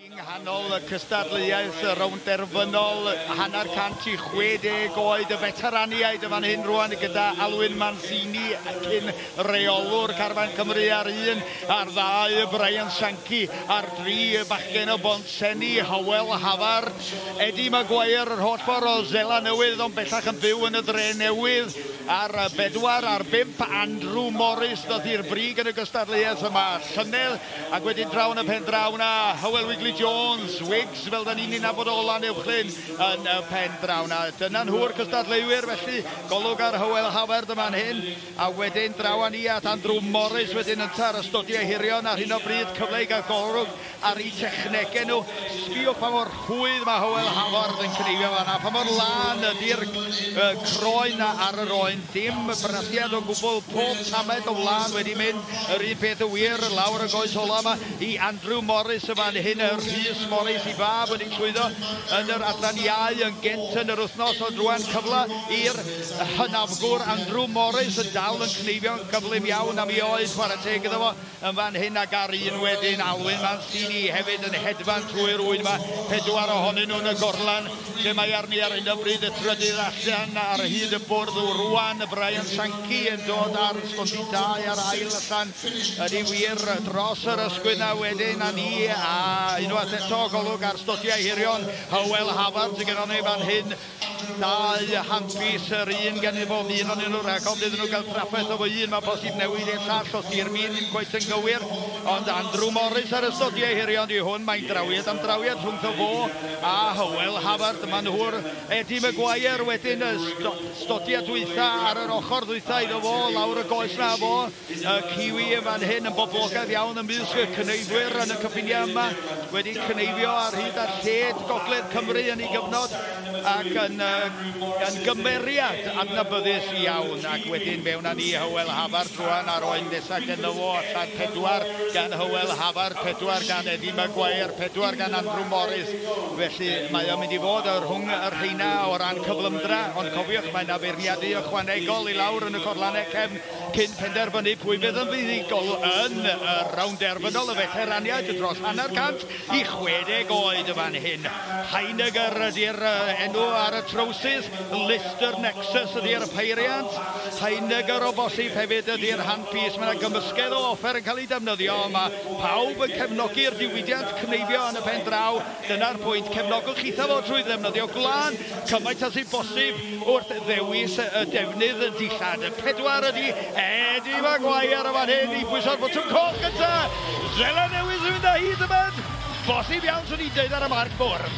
Yng nghanol y cystadleuaeth, y rownd derfynol, 50 i 60 oed, y feteraniaid yn fan hyn rwan gyda Alwyn Mancini, cyn reolwr Carfan Cymru ar un, ar ddau Brian Sankey, ar dri bachgen o Bontsenni, Hywel Hafard, Eddie Maguire, yr holl ffordd o Seland Newydd, ond bellach yn byw yn y Dre Newydd, ar bedwar, ar bump Andrew Morris ddoth i'r brig yn y gystadleuaeth yma llynedd, ac wedyn draw yn y pen draw 'na Hywel Wigley Jones, Wiggs fel da ni'n ei nabod o Lanuwchllyn yn y pen draw 'na. Dyna nhw'r cystadleuwyr felly, golwg ar Hywel Hafard yma'n hyn, a wedyn draw â ni at Andrew Morris wedyn ynta ar y stodiau hirion ar hyn o bryd, cyfle i gael golwg ar eu technegau nhw. Sbïwch pa mor rhwydd mae Hywel Hafard yn cneifio fan'na, pa mor lân ydy'r croen 'na ar yr oen, dim brathiad o gwbl, pob tamed o wlân wedi mynd, yr un peth yn wir lawr y goes ola yma i Andrew Morris yn fan hyn, Rhys Morris i fab wedi llwyddo yn yr adran iau yn gynt yn yr wythnos, ond rwan cyfle i'r hynafgwr Andrew Morris yn dal yn cneifio'n gyflym iawn am ei oed, chwarae teg iddo fo yn fan hyn, ac ar un wedyn Alwyn Mancini hefyd yn hedfan trwy'r ŵyn yma, pedwar ohonyn nhw'n y gorlan lle mae arni ar hyn o bryd, y trydydd allan ar hyd y bwrdd rwan, Brian Sankey yn dod ar stondin 2 ar ail allan ydy wir dros yr ysgwydd na wedyn a ni, a unwaith eto golwg ar stodiau hirion Hywel Hafard sydd gennon ni fan hyn, dau handpiece yr un gen i bob un o'n nhw, rhag ofn iddyn nhw gael trafferth efo un, mae posib newid i'r llall os di'r min ddim cweit yn gywir, ond Andrew Morris ar y stodiau hirion di hwn, mae'n drawiad am drawiad rhwngtho fo a Hywel Hafard. Mae nhw'r Eddie Maguire wedyn y stodiau dwytha ar yr ochr ddwytha iddo fo, lawr y goes na fo, y Kiwi yn fan hyn yn boblogaidd iawn ymysg y cneifwyr yn y cyffiniau yma, wedi cneifio ar hyd a lled Gogledd Cymru yn ei gyfnod, ac yn gymeriad adnabyddus iawn, ac wedyn mewn â ni Hywel Hafard rwan ar oen nesaf gynno fo, allan 4 gan Hywel Hafard, 4 gan Eddie Maguire, 4 gan Andrew Morris, felly mae o'n mynd i fod rhwng y rheina o ran cyflymdra, ond cofiwch mae yna feirniadu ychwanegol i lawr yn y corlannau cefn cyn penderfynu pwy fydd yn fuddugol yn y rownd derfynol y feteraniaid dros 50 i 60 oed y fan hyn. Heiniger ydy'r enw ar y trowsus, Lister Nexus ydy'r peiriant, Heiniger o bosib hefyd ydy'r handpiece. Mae yna gymysgedd o offer yn cael ei defnyddio, mae pawb yn cefnogi'r diwydiant cneifio yn y pen draw. Dyna'r pwynt, cefnogwch chitha fo trwy ddefnyddio gwlân cymaint â sy'n bosib wrth ddewis y defnydd dillad. Y 4 ydy Eddie Maguire y fan hyn i bwyso'r botwm coch gynta. Seland Newydd yn mynd â hyd y byd. Bosib iawn swn i'n deud ar y marc bwrdd.